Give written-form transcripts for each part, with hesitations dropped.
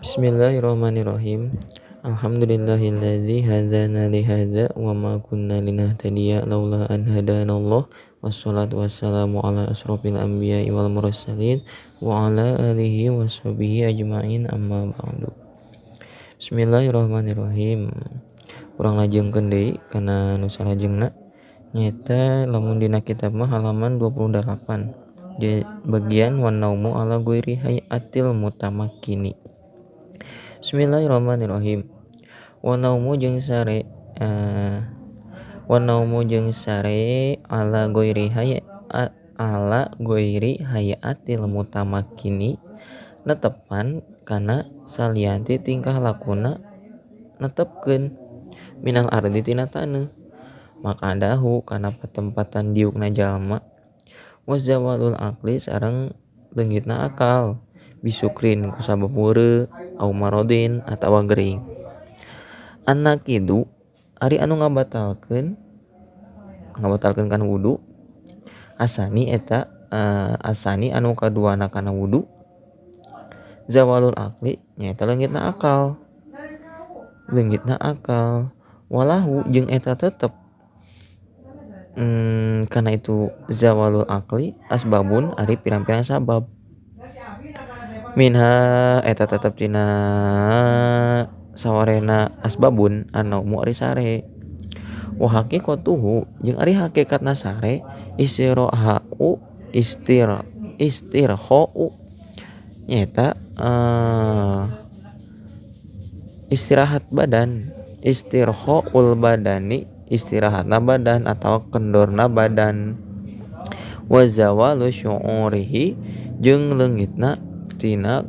Bismillahirrahmanirrahim. Alhamdulillahilladzi hadana li hadza wa ma kunna linahtadiya laula an hadanallah. Wassalatu wassalamu ala asrofil anbiya'i wal mursalin wa ala alihi washabihi ajmain, amma ba'du. Bismillahirrahmanirrahim. Urang lajengkeun deui kana nu salajengna, nyaeta lamun dina kitab mah halaman 28 bagian wan naumu ala ghairi hayatil mutamakkini. Bismillahirrahmanirrahim. Wa naumu jeung sare wa naumu jeung sare ala ghairi ala ghairi hayatil mutamakkini, netepan kana salianti tingkah lakuna netepkeun minal ardi tina taneuh, makadahu kana patempatan diukna jalma, wa zawalul aqli sareng leungitna akal, bisukrin kusabab weureu au marodin atawa gering. Annaqidu ari anu ngabatalkeun kana wudu, asani eta asani anu kaduana kana wudu, zawalul aqli nyaeta leungitna akal, leungitna akal, walahu jeung eta tetep kana itu zawalul aqli asbabun ari pirang-pirang sabab, minha eta tetep tina sawarehna asbabun annaumu ari sare, wa haqiqatuhu jeung ari hakikatna sare istirha'u istirha'u nyaeta istirahat badan, istirha'ul badani istirahatna badan atau kendorna badan, wa zawalu syu'urihi jeung leungitna tina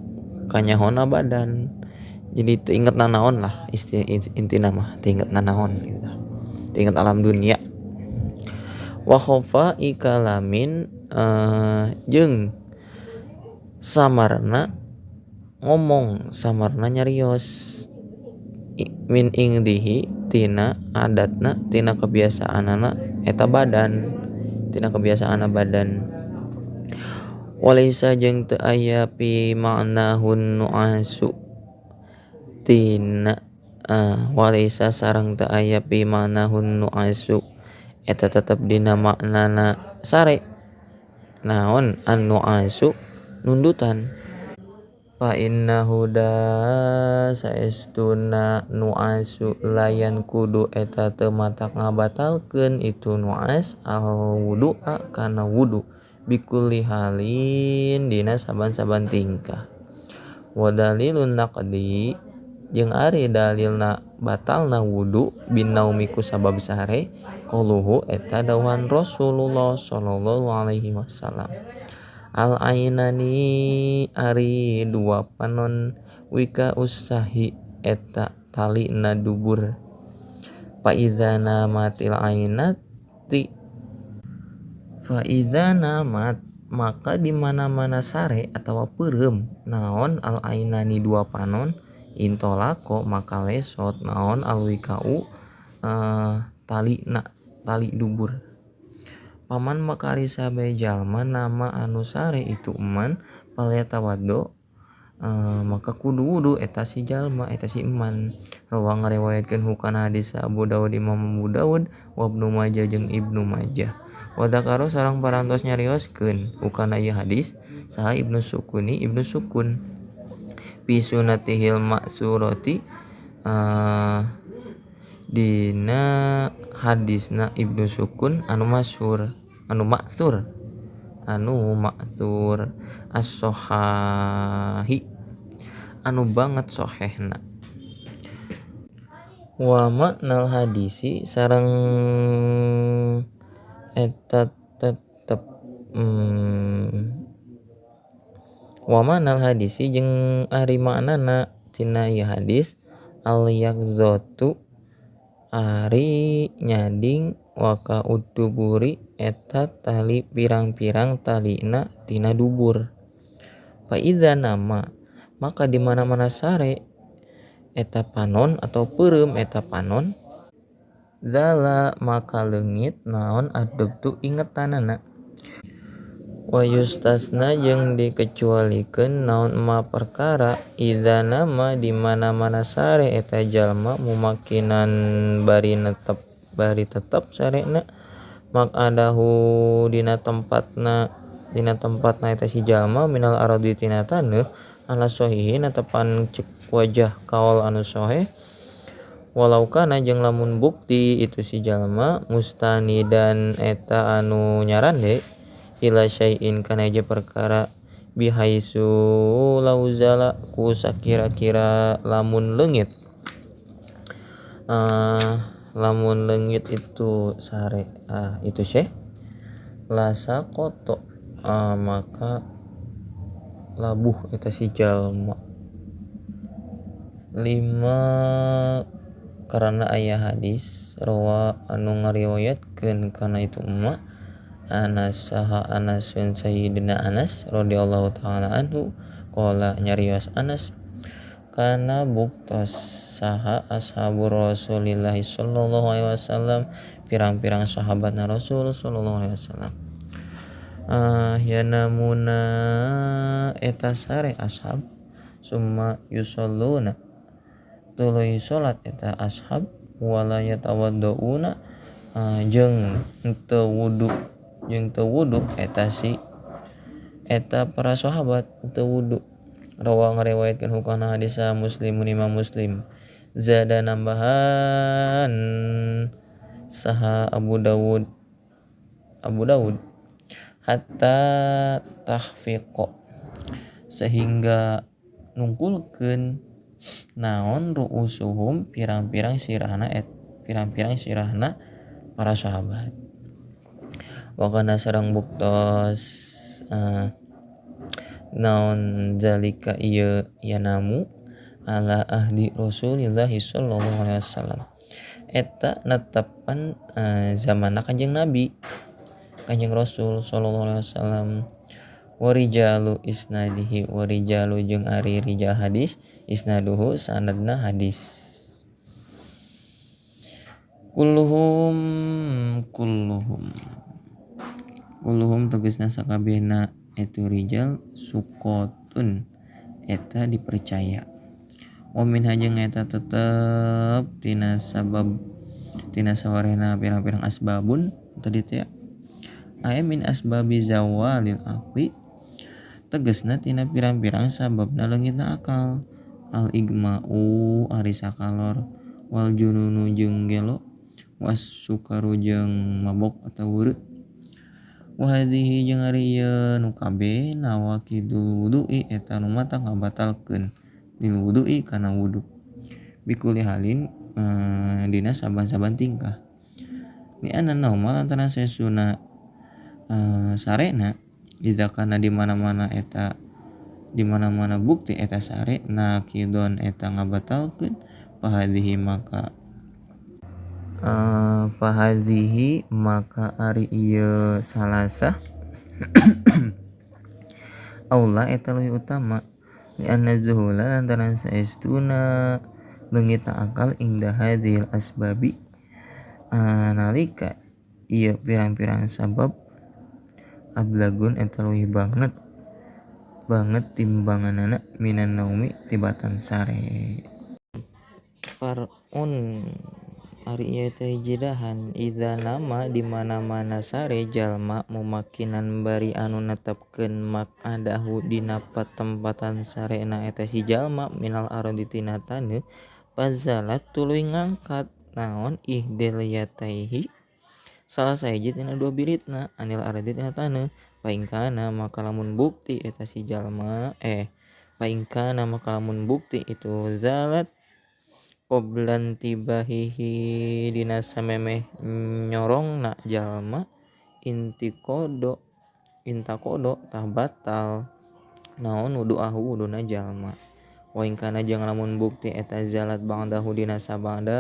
kanyahona badan. Jadi teu inget nanaon lah, intina mah teu inget nanaon gitu, teu inget alam dunia. Wa khofa ikalamin jeung samarna ngomong, samarna nyarios, min ingdihi tina adatna, tina kebiasaanana eta badan, tina kebiasaanna badan. Walaysa jeung teu aya fi ma'nahun nu'asu tina walaysa sareng teu aya fi ma'nahun nu'asu eta tetep dina maknana sare, naon an-nu'asu nundutan. Fa innahu da saestuna nu'asu layan kudu eta teu matak ngabatalkeun itu nu'as al wudu'a kana wudu bikulli halin dina saban-saban tingkah. Wa dalilun naqdi jeung ari dalilna batalna wudu bin naumi ku sabab sare, qauluhu eta dawuhan Rasulullah sallallahu alaihi wasallam, al ainani ari dua panon wika usahi eta talina dubur, fa idza namatil ainati fa idza namat maka di mana-mana sare atawa peureum naon al ainani dua panon, intolako maka lesot naon al wikau talina tali dubur. Paman maka ari sabe jalma nama anu sare itu eman falyatawaddo maka kudu wudu eta si jalma eta si eman. Rawa ngariwayatkeun hukana hadis Abu Daud Imam Abu Daud wa Ibnu Majah jeung Ibnu Majah. Wa dzakaro sareng parantos nyarioskeun hukana ieu hadis saha Ibnu Sukuni Ibnu Sukun fi sunnatihil ma'surati dina hadisna Ibnu Sukun anu masyhur anu ma'tsur as-sahahi anu banget sahihna. Wa ma'nal hadisi sareng eta tetep wa ma'nal hadisi jeung ari maknana tina ieu hadis al yakzatu ari nyading waka uduburi eta tali pirang-pirang talina tina dubur. Fa idza nama maka di mana-mana sare eta panon atau peureum eta panon, zala maka leungit naon adabtu ingetanana. Wa yustasna jeung dikecualikeun naon ma perkara idza nama di mana-mana sare eta jalma mumakinan bari netep bari tetep sarena maq'adahu dina tempatna eta si jalma minal ardi tina taneuh ala sahihi netepan cek wajah kaol anu sahih walau kana jeung lamun bukti itu si jalma mustanidan eta anu nyarande ila syai'in kana hiji perkara bihaisu lauzala ku sakira-kira lamun leungit itu sare itu syekh lasa koto maka labuh eta si jalma lima karena aya hadis rawa anu ngariwayatkeun kana itu emak Anas saha Anasun Sayyidina Anas radhiyallahu ta'ala anhu qala nyarios Anas kana buktos saha ashabur Rasulillah sallallahu alaihi wasallam pirang-pirang sahabatna Rasul sallallahu alaihi wasallam yanamuna eta sare ashab summa yusalluna tuluy salat eta ashab wala yatawaddauna jeung teu wudu eta si eta para sahabat teu wudu rawa ngariwayatkeun hukana hadis Muslimun Imam Muslim zada nambahan saha Abu Dawud hatta tahfiqo sehingga nungkulkeun naon ru'usuhum pirang-pirang sirahna para sahabat. Wakana sareng buktos naon zalika ieu yanamu ala ahdi Rasulillah sallallahu alaihi wasallam eta netepan zamanna Kanjeng Nabi Kanjeng Rasul sallallahu alaihi wasallam warijalu isnadihi warijalu jeung ari rijal hadis isnaduhu sanadna hadis kulluhum tegasna sakabehna itu rijal sukotun eta dipercaya wa min hajeng eta tetep tina sabab tina sawarehna pirang-pirang asbabun tadi teh aya min asbabi zawalil aqli tegasna tina pirang-pirang sababna leungitna akal al igma'u ari sakalor wal jununu jeung gelo was sukaru jeung mabok atau weureu wa hadhihi jeung ari ieu nu kabeh nawaqidul wudu'i eta nu mata ngabatalkeun lil wudu'i kana wudu bikuli halin dina saban-saban tingkah li anna nauma lantaran sesuna sarena idza kana di mana-mana eta di mana-mana bukti eta sare naqidon eta ngabatalkeun fahadzihi maka ari ieu salasah aula eta leuwih utama li anna zuhula lantaran saestuna leungitna akal inda hadzil asbabi nalika ieu pirang-pirang sabab ablagun eta leuwih banget timbanganana minan naumi tibatan sare parun ari ieu teh hijidahan idza nama di mana-mana sare jalma mumakinan bari anu netepkeun maq'adahu dina patempatan sarena eta si jalma minal ardi tina taneuh pazalat tuluy ngangkat naon ihdil yataihi salah sahiji tina dua biritna anil ardi tina taneuh paingkana maka lamun bukti eta si jalma paingkana maka lamun bukti itu zalat qoblan tibahihi dina samemeh nyorongna jalma intakodo tah batal naon wudu'ahu wuduna jalma wa in kana jeung lamun bukti eta zalat ba'dahu dina sabada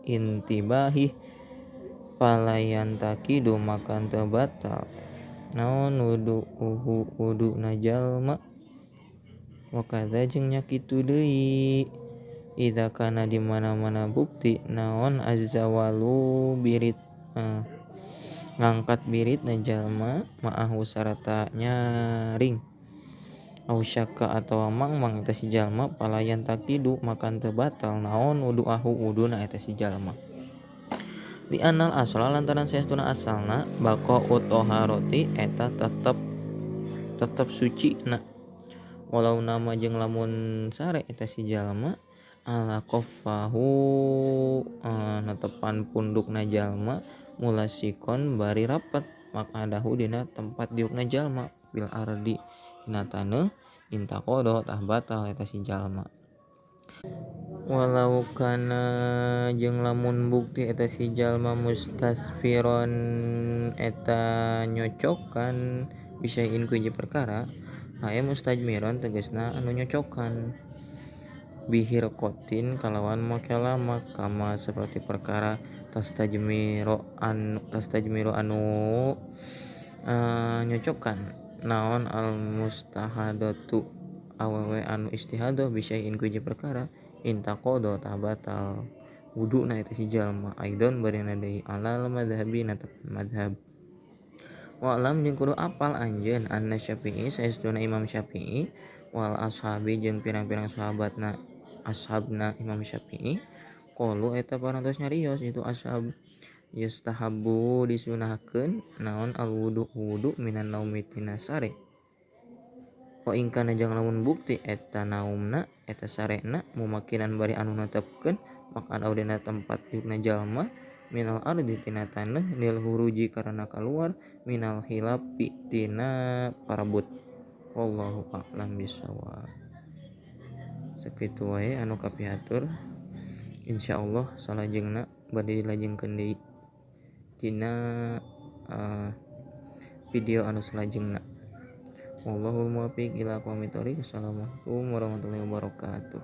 intibahih palayan takidu maka teu batal naon wudu'uhu wuduna jalma wa kadza jeung nya kitu deui idza kana di mana-mana bukti naon azzawalu birit Ngangkat biritna jalma ma'ahu sarata nyaring au syakka atawa mangmang eta si jalma palayan takidu makan teu batal naon wudu'ahu wuduna eta si jalma. Di anal asla lantaran saestuna asalna baqa uthaharati eta tetep suci na walau nama jeung lamun sare eta si jalma ala qaffahu netepan pundukna jalma mulasikon bari rapet makadahu dina tempat diukna jalma bil ardi dina taneuh intaqodo tah batal eta si jalma. Walau kana jeung lamun bukti eta si jalma mustasfiron eta nyocokan bisain ku hiji perkara hae mustajmiron tegasna anu nyocokan bihirqatin kalawan make lama kama seperti perkara tastajmiru anu nyocokan naon al mustahadatu awewe anu istihadah bisain ku hiji perkara intaqodo tah batal wuduna eta si jalma aidon barina deui alal madhhabi na madhhab. Wa alam jeung kudu apal anjeun anna Syafi'i saestuna Imam Syafi'i wal ashabi jeung pirang-pirang sahabatna ashabna Imam Syafi'i qalu eta parantos nyarios itu ashab yustahabbu disunahkeun naon al wudu wudu minan naumi tina sare wa in kana jeung lamun bukti eta naumna eta sarena mumakinan bari anu netepkeun maka audena tempat diukna jalma minal ardi tina taneuh lil huruji karena kaluar minal hilapi tina parabut. Wallahu a'lam bisawab. Sakitu wae anu kapihatur, insyaallah salajengna bade dilajengkeun deui dina video anu salajengna. Wallahul muwaffiq ila aqwamit thoriq. Assalamualaikum warahmatullahi wabarakatuh.